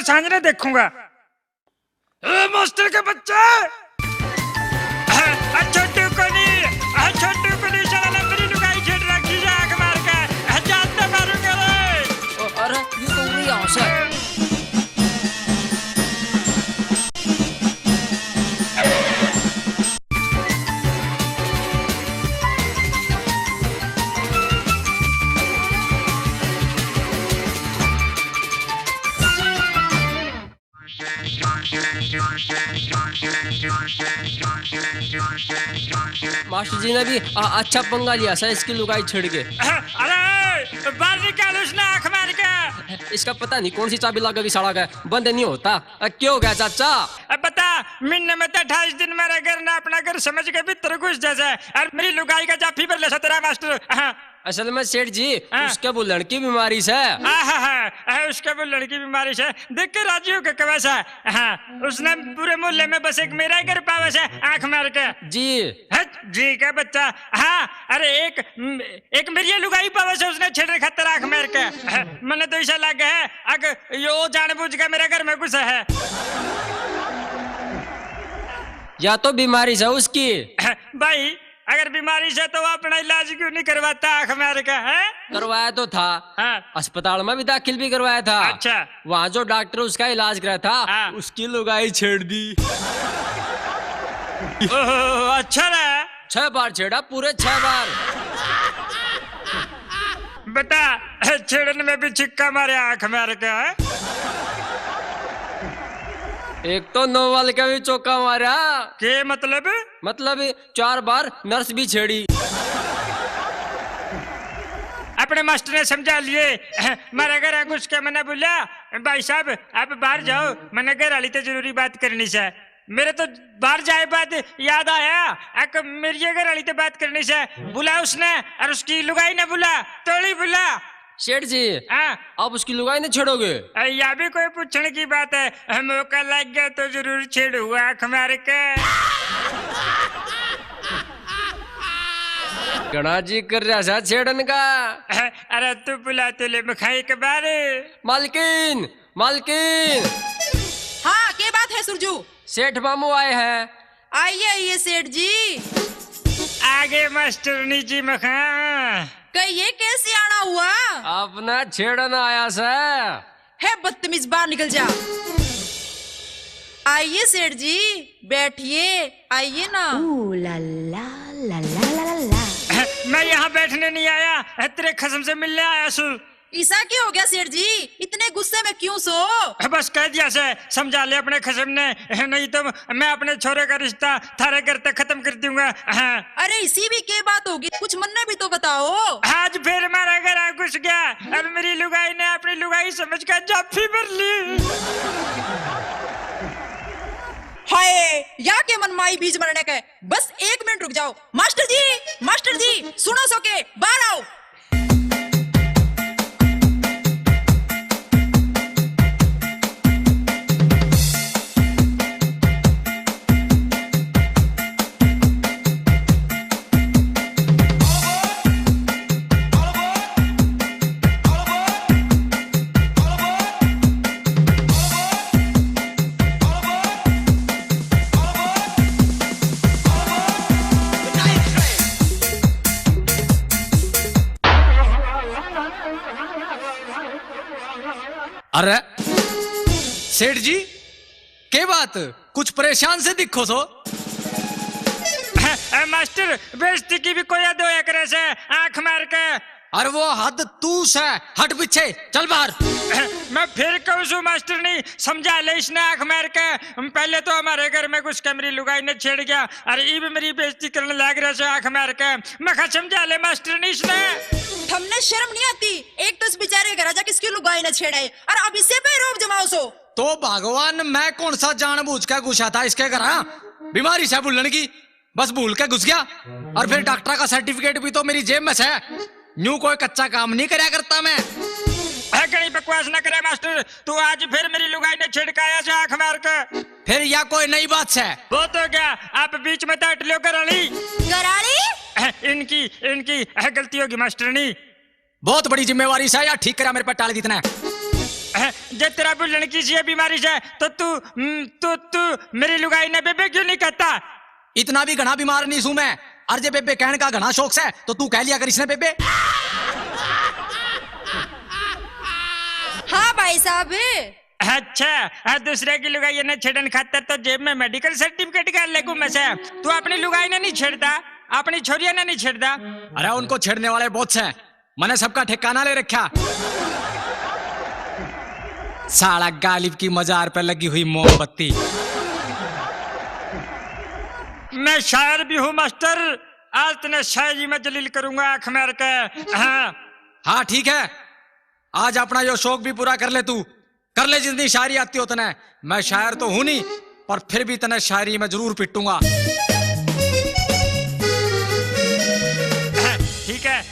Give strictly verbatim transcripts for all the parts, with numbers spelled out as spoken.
सांझ ने देखूंगा। ए, मास्टर के बच्चे! ए, छोटू को नहीं, ए, छोटू को नहीं, साला ने मेरी लुगाई छेड़ रखी है, आंख मार के। ए, जान तो मारूंगा रे। अरे, ये तो उड़ी यहाँ से। मास्टर जी ने भी अ-, अच्छा पंगा लिया सा इसकी लुगाई छेड़ के। अरे, बाहर निकाल उसने आंख मार के। इसका पता नहीं कौन सी चाबी लगेगी साला का, बंद नहीं होता। अ, क्या हो गया चाचा? अब बता, महीने में तो अट्ठाईस दिन मेरे घर ना अपना घर समझ के भीतर घुस जा से, और मेरी लुगाई का जाफी भर ले सा तेरा मास्टर। हाँ। असल में सेठ जी, हाँ। उसके भूलण की बीमारी से। आहा हा, आ, उसके भूलण की बीमारी से। देख के राजी होके कहे से। हाँ, उसने पूरे मोहल्ले में बस एक मेरा ही घर पावे से, आंख मार के। जी। हट, जी का बच्चा। हाँ, अरे एक, एक मेरी ये लुगाई पावे से, उसने छेड़ रखा तेरा आंख मार के। हाँ, मने तो ऐसा लग है, अग यो जानबूझ के मेरे घर में घुसा है। या तो बीमारी से उसकी। भाई, अगर बीमारी से तो वो अपना इलाज क्यों नहीं करवाता आंख मार के, हैं? करवाया तो था। हाँ। अस्पताल में भी दाखिल भी करवाया था। अच्छा। वहाँ जो डॉक्टर उसका इलाज करा था, हाँ। उसकी लुगाई छेड़ दी। ओहो, अच्छा ना? छह बार छेड़ा, पूरे छह बार। बता, छेड़न में भी छिक्का मारे आंख मार के, हैं? एक तो नौ वाल का भी चौका मारा। के मतलब? मतलब चार बार नर्स भी छेड़ी। अपने मास्टर ने समझा लिए। मारे घर घुस के मैंने बोला, "भाई साहब, आप बाहर जाओ, मैंने घर वाली ते जरूरी बात करनी से।" मेरे तो बाहर जाए बाद याद आया, एक मेरी घर वाली ते बात करनी से। बुला उसने और उसकी लुगाई ने बुला, तोली बुला। सेठ जी, हाँ। आप उसकी लुगाई नहीं छेड़ोगे? अ, या भी कोई पूछण की बात है? मौका लग गया तो जरूर छेड़ूंगा, आंख मार के। घणा जी कर रहा था छेड़न का। अरे तू बुला तो ले मखा एक बार। मालकिन, मालकिन। हाँ, के बात है सुरजू? सेठ मामू आए हैं। आइए, आइए सेठ जी। आगे मास्टरनी जी मखा। कहिए, कैसे आना हुआ? अपना छेड़न आया से। है बदतमीज, बाहर निकल जा। आइए सेठ जी, बैठिए, आइए ना। ऊ ला ला, ला ला ला ला ला। मैं यहाँ बैठने नहीं आया, तेरे खसम से मिलने आया सू। ईसा क्या हो गया सेठ जी, इतने गुस्से में क्यों सो? बस कह दिया से, समझा ले अपने खसम ने, नहीं तो मैं अपने छोरे का रिश्ता थारे घर तक खत्म कर दूंगा। हाँ। अरे इसी भी के बात होगी, कुछ मन ने भी तो बताओ। आज फिर मारा घर आ घुस गया और मेरी लुगाई ने अपनी लुगाई समझ कर जाफी भर ली। हाय, या के मन माई बीज मरने के। बस एक मिनट रुक जाओ। मास्टर जी, मास्टर जी, सुनो सो के, बाहर आओ। अरे सेठ जी, के बात, कुछ परेशान से दिखो सो? ए, ए, मास्टर, बेइज्जती की भी कोई हद होया करे से, आंख मार के। अरे वो हद तू से, हट पीछे, चल बाहर। ए, मैं फिर कहूँ सू मास्टरनी, समझा ले इसने आंख मार के। पहले तो हमारे घर में घुस के मेरी लुगाई ने छेड़ गया, अरे इब मेरी बेइज्जती करने लाग रहा से आंख मार के। मैं कहा समझा ले मास्टरनी इसने। थमने शर्म नहीं आती? एक तो इस बेचारे घर आजा किसकी लुगाई ने छेड़ा है, और अब इसे पे रोब जमाओ सो। तो भगवान, मैं कौन सा जानबूझ के घुसा था इसके घर, हाँ? बीमारी से भूलण की, बस भूल के घुस गया। और फिर डॉक्टर का सर्टिफिकेट भी तो मेरी जेब में से। न्यू कोई कच्चा काम नहीं करया करता मैं। है घणी बकवास ना करे मास्टर, तू आज फिर मेरी लुगाई ने छिड़काया से आंख मार के। फिर या कोई नई बात से? बहुत हो गया, आप बीच में तो हट लियो घराली। घराली? इनकी, इनकी गलती होगी मास्टरनी। बहुत बड़ी जिम्मेवारी से या ठीक करा मेरे पे टाल दी तने। जे तेरा भूलण की सी बीमारी से, तो तू, हम्म, तू, तू मेरी लुगाई ने बेबे क्यों नहीं कहता? इतना भी घना बीमार नहीं सूं मैं। और जे बेबे कहण का घना शौक से, तो तू कह लिया कर इसने बेबे। हाँ भाई साहब। अच्छा, आ दूसरे की लुगाई ने छेड़न खातर तो जेब में मेडिकल सर्टिफिकेट गाल ले घूमे से। तू अपनी लुगाई ने नहीं छेड़ता, अपनी छोरिया ने नहीं छेड़ता। अरे, उनको छेड़ने वाले बहुत से, मैंने सबका ठिकाना ले रखा। साला गालिब की मजार पे लगी हुई मोमबत्ती। मैं शायर भी हूँ मास्टर, आज तने शायरी में जलील करूंगा आंख मार के। हाँ। हाँ, ठीक है, आज अपना यो शौक भी पूरा कर ले तू, कर ले जितनी शायरी आती हो तने। मैं शायर तो हूं नहीं, पर फिर भी तने शायरी में जरूर पिटूंगा। ठीक है,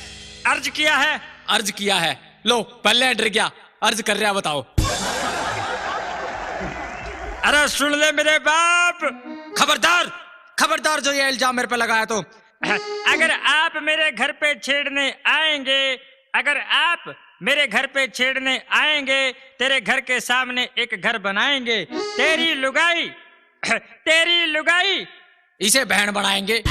अर्ज किया है। अर्ज किया है। लो, पहले डर गया, अर्ज कर रहा, बताओ। अरे सुन ले मेरे बाप। खबरदार, खबरदार जो ये इल्जाम मेरे पे लगाया तो। अगर आप मेरे घर पे छेड़ने आएंगे, अगर आप मेरे घर पे छेड़ने आएंगे, तेरे घर के सामने एक घर बनाएंगे। तेरी लुगाई, तेरी लुगाई, इसे बहन बनाएंगे।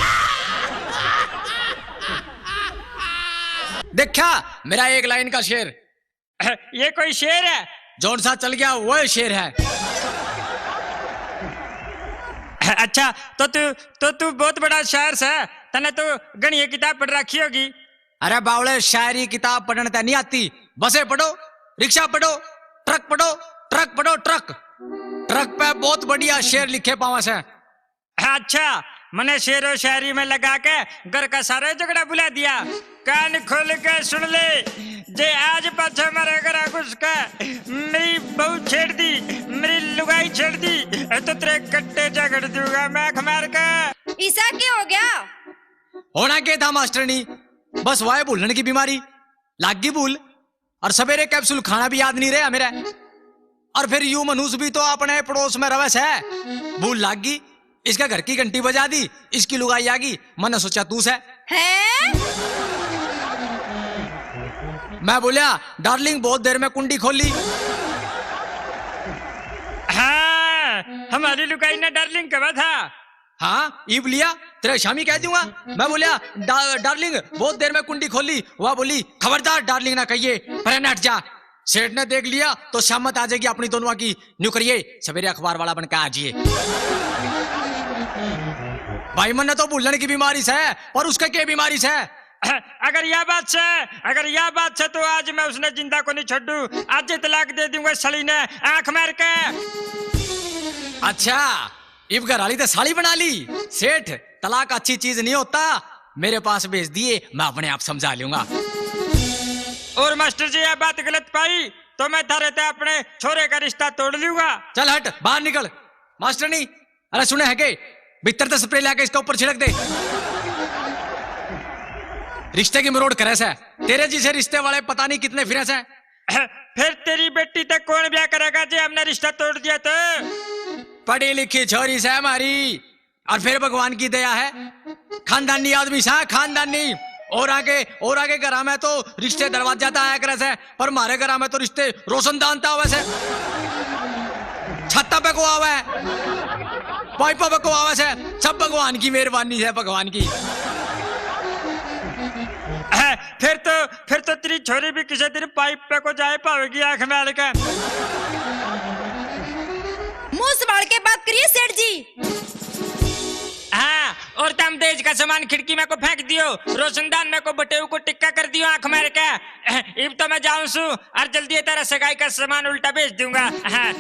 देखा मेरा एक लाइन का शेर। ये कोई शेर है? जौन सा चल गया वो शेर है। अच्छा, तो तू, तो तू बहुत बड़ा शायर से, तने तो घणी किताब पढ़ रखी होगी। अरे बावले, शायरी किताब पढ़ने ते नहीं आती। बसें पढ़ो, रिक्शा पढ़ो, ट्रक पढ़ो, ट्रक पढ़ो, ट्रक। ट्रक पे बहुत बढ़िया शेर लिखे पावा से। अच्छा, मने शेरो शायरी में लगा के घर का सारा झगड़ा भुला दिया। कान खोल के सुन ले, जे आज पाछा मारे घर घुस के मेरी बहू छेड़ दी, मेरी लुगाई छेड़ दी, तो तेरे कट्टे झगड़ दूंगा मैं आंख मार के। ईसा के हो गया? होना के था मास्टरनी, बस वाए भूलण की बीमारी, लाग गई भूल। और सवेरे कैप्सूल खाना भी याद नहीं रहा मेरा। और फिर यू मनुष्य भी तो अपने पड़ोस में रवे से, भूल लाग गई। इसके घर की घंटी बजा दी, इसकी लुगाई आ गई, मैंने सोचा तू से। हैं? मैं बोलिया, डार्लिंग, बहुत देर में कुंडी खोली। हाँ, हमारी लुगाई ने डार्लिंग कहा था। हाँ, इब लिया, तेरे शामी कह दूंगा। मैं बोलिया, "डा-, डार्लिंग, बहुत देर में कुंडी खोली।" वह बोली, "खबरदार डार्लिंग ना कहिए, परे हट जा।" सेठ ने देख लिया तो शामत आ जाएगी अपनी दोनों की। न्यू करिए, सवेरे अखबार वाला बन के आ जाइए। भाई, मन्ने तो भूलण की बीमारी से, पर उसके के बीमारी से? अगर यह बात से, अगर यह बात से तो आज मैं उसने जिंदा को नहीं छोड़ू, आज ही तलाक दे दूंगा सली ने आंख मार के। अच्छा, इब घर वाली तो साली बना ली। सेठ, तलाक अच्छी चीज नहीं होता, मेरे पास भेज दिए, मैं अपने आप समझा लूंगा। और मास्टर जी, यह बात गलत पाई तो मैं थारे ते अपने छोरे का रिश्ता तोड़ लूंगा। चल हट, बाहर निकल। मास्टरनी, अरे सुने है के, भीतर ते स्प्रे लेके इसके ऊपर छिड़क दे। रिश्ते की मरोड़ करे से, तेरे जिसे रिश्ते वाले पता नहीं कितने फिरे से। फिर तेरी बेटी तक कौन ब्याह करेगा जे हमने रिश्ता तोड़ दिया तो? पढ़ी लिखी छोरी से हमारी, और फिर भगवान की दया है, खानदानी आदमी सा, खानदानी। और आगे, और आगे घरा में तो रिश्ते दरवाजा तक आया करे से, पर म्हारे घरा में तो रिश्ते रोशनदान तक आवे से, छत्ता पे को आवे, पाइपा पे को आवे से, सब भगवान की मेहरबानी है, भगवान की। फिर तो, फिर तो तेरी छोरी भी किसी दिन पाइप पे को जाए पावेगी आंख में के। मुंह संभाल के बात करिए सेठ जी। हाँ, और तम दहेज का सामान खिड़की में को फेंक दियो, रोशनदान में को बटेऊ को टिक्का कर दियो आंख मार के। इब तो मैं जाऊं सू, और जल्दी तेरा सगाई का सामान उल्टा भेज दूंगा। हाँ।